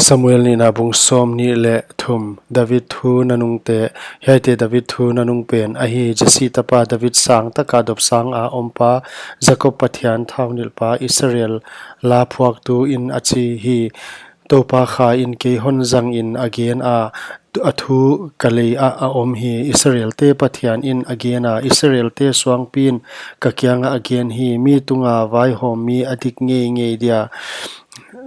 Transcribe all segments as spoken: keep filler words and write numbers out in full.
Samuel nihna bung sawmnih leh thum. David thu nanungte. Hiaite David thu nanung pen ahi, Jesse tapa David sang taka dopsanga ompa, Jakob Pathian thaunilhpa, Israel la phuaktu in a chi hi. Toupa Kha in kei hon zangin a gen a, a thu ka lei ah a om hi. Israelte Pathian in a gen a, Israelte suangpi'n ka kiangah a gen hi. Mi tunga vaihawmmi a dik ngeingei dia,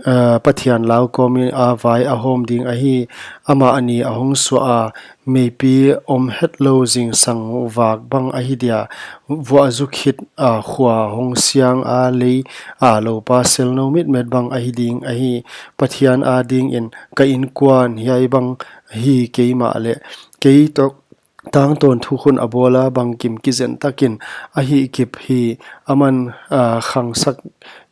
ah, Pathian lau kawmin a vai a hawm ding ahi. Amah ni a hong suah a, meipi om hetlou zingsang vak bang ahi dia, vuah zu khit a khua hong siang a lei a loupa selnou mitmet bang ahi ding ahi. Pathian adingin ka inkuan hiai bang hi kei mahleh, kei toh tangtawn thukhun a bawl a, bangkim kizen takin a hihkip hi. Aman, ah, khangsak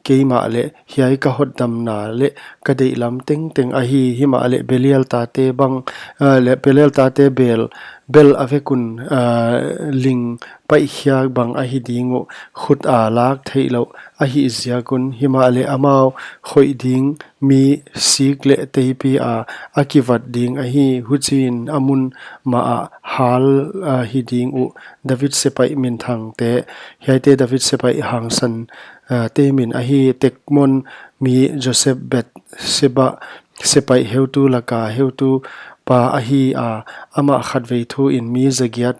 kei mahleh, hiai ka hotdamna leh ka deihlam tengteng ahi. Himahleh Belial tate bang, ah, leh Belial tate bel, bel a vek un, ah, ling paihkhiak bang ahi ding uh, khut a lak theihlouh ahih ziak un. Himahleh amau khoih ding mi sik leh teipi a, a kivat ding ahi. Huchiin a mun mah ah hal, ah, hi ding uh. David sepaih minthangte. Hiaite David sepaih hangsan, ah, te min ahi. Takemon mi Joseph, Bathsheba sepaih heutu laka heutupa ahi a, amah khatvei thuin mi zagiat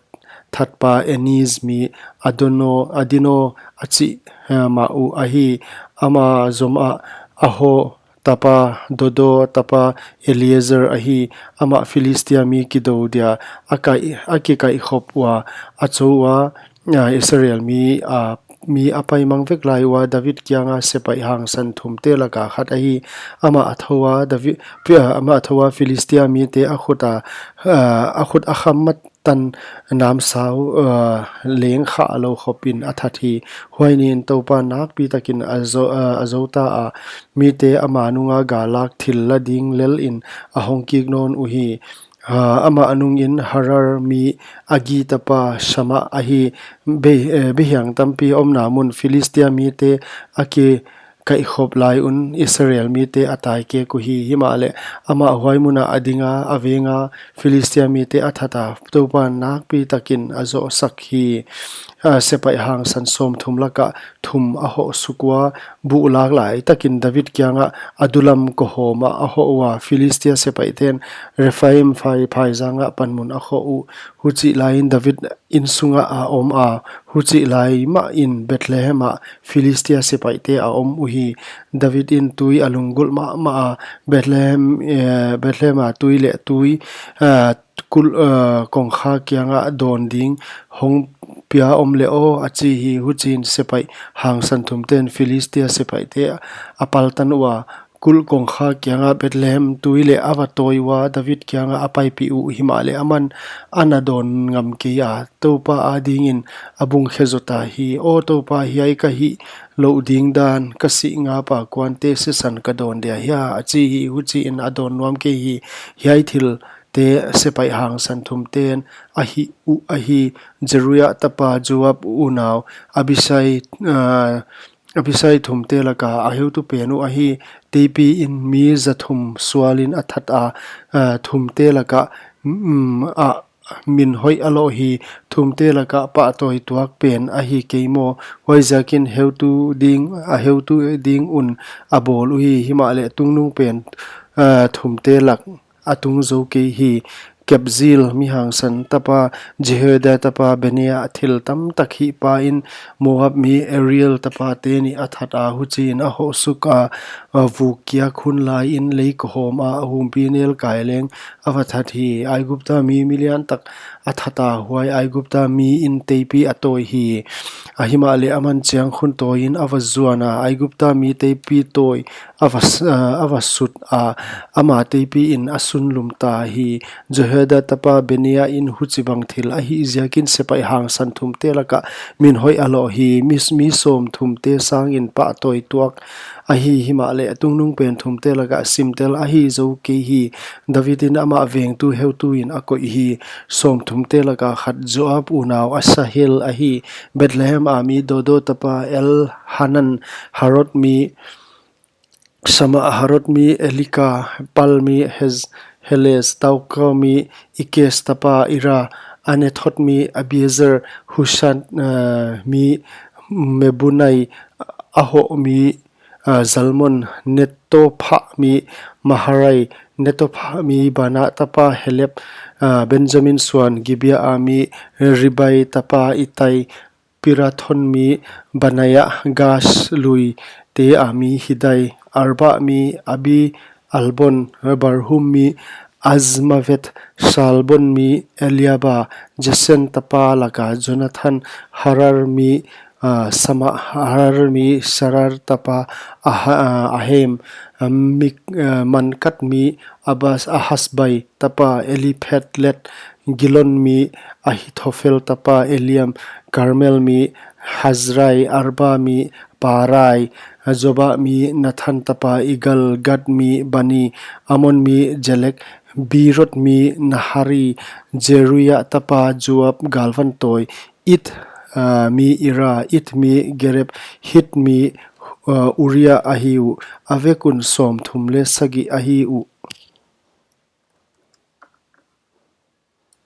thatpa, Eziz mi Adono, Adino a chih, ah, mah uh ahi. Ama zom ah Ahoh tapa, Dodo tapa Eliezer ahi. Amah Philistia mi kidou dia a kaih, a kikaihkhop ua, a chou ua, ah, Israel mi, ah, mi a paimang vek lai ua, David kianga sepaih hangsan thumte laka khat ahi. Amah a thou a, David, pi-, ah, amah a thou a, Philistia mite a khut a, ah, a khut a kham mat tan namsau, ah, leng kha lou khopin a that hi. Huai niin Toupa nakpi takin a zou, ah, a zou ta a, mite ama nunga gal lak thil la ding lelin a hong kik nawn uhi. Ah, amah nungin Harar mi Agi tapa Shama ahi. Be-, eh, bihiang tampi omna mun Philistia mite a kikaihkhop lai un Israel mite a taikek uhi. Himahleh amah huai muna a dinga, a venga, Philistia mite a that a, Toupa nakpi takin a zohsak hi. Ah, sepaih hangsan sawmthum laka thum a hoh suk ua, buh lak lai takin David kianga Adullam kohawma a hoh ua, Philistia sepaihten Rephaim phai, phaizanga panmun a khoh uh. Huchih laiin David insunga a om a, huchih lai mahin Bethlehem ah Philistia sepaihte a om uhi. David in tui a lunggulh mahmah a, Bethlehem, eh, Bethlehem a tui leh tui, ah, kulh, ah, kongkha kianga dawn ding hong pia om leh aw, a chi hi. Huchiin sepaih hangsan thumten Philistia sepaihte a paltan ua, kulh kongkha kianga Bethlehem tui leh a va tawi ua, David kianga a paipih uh. Himahleh aman ana dawn ngam kei a, Toupa adingin a bungkhe zota hi. Aw Toupa, hiai ka hih louh ding dan, ka sih ngapa kuante sisan ka dawn dia hia? A chi hi. Huchiin a dawn nuam kei hi. Hiai thil te sepaih hangsan thumten a hih uh ahi. Zeruia tapa Joab unau Abisai, ah, Abisai thumte laka a heutu pen uh ahi. Teipiin mi za thum sualin a that a, ah, thumte laka, mm, ah, min hoih a loh hi. Thumte laka pahtawi tuak pen ahi kei maw? Huaiziakin heutu ding, a heutu ding un a bawl uhi. Himahleh tungnung pen, ah, thumte lak a tung zou kei hi. Kabzeel mi hangsan tapa Jehoiada tapa Benaia thil tamtak hihpain Moab mi Ariel tapate nih a that a, huchiin a hoh suk a, a vuk kiak hun laiin lei kohawma a humpinelkai leng a va that hi. Aigupta mi milian tak a that a, huai Aigupta miin teipi a tawi hi. A himahleh aman chiang khun tawiin a va zuan a, Aigupta mi teipi tawi a va s-, a, a va sut a, ama teipiin a sunlum ta hi. Jehoiada tapa Benaia in huchibang thil a hih ziakin sepaih hangsan thumte laka min hoih a loh hi. Mi, mi sawmthumte sangin pahtawi tuak ahi. Himahleh tungnung pen thumte laka simtel ahi zou kei hi. David in amah vengtu heutuin a koih hi. Sawmthumte laka khat Joab unau Asahel ahi. Bethlehem a mi Dodo tapa Elhanan, Harod mi Samah Harod mi Elika, Pal mi Hez, Helez, Tauka mi Ikes tapa Ira, Anethot mi Abiezer, Husan uh, mi Mebunai, Aho mi uh, Zalmon, Netopha mi Maharai, Netopha mi Bana tapa Helep, uh, Benjamin suan Gibea a mi Ribai tapa Itai, Pirathon mi Banaya, Gash lui te a mi Hidai, Arba mi Abi Albon, Barhum mi Azmavet, Salbon mi Eliaba, Jesen tapa laka Jonathan, Harar mi uh, Sama, Harar mi Sarar tapa Aha, uh, Ahem, uh, Mik, uh, Mankat mi Abas, Ahasbai tapa Eliphelet, Gilon mi Ahithofel tapa Eliam, Karmel mi Hazrai, Arba mi Parai, Zoba mi Nathan tapa Igal, Gad mi Bani, Amon mi Jelek, Birot mi Nahari, Jeruia tapa Joab galvan toi, It uh, mi Ira, It mi Gereb, Hit mi uh, Uria ahi uh, a vek un sawmthum le sagih ahi uh.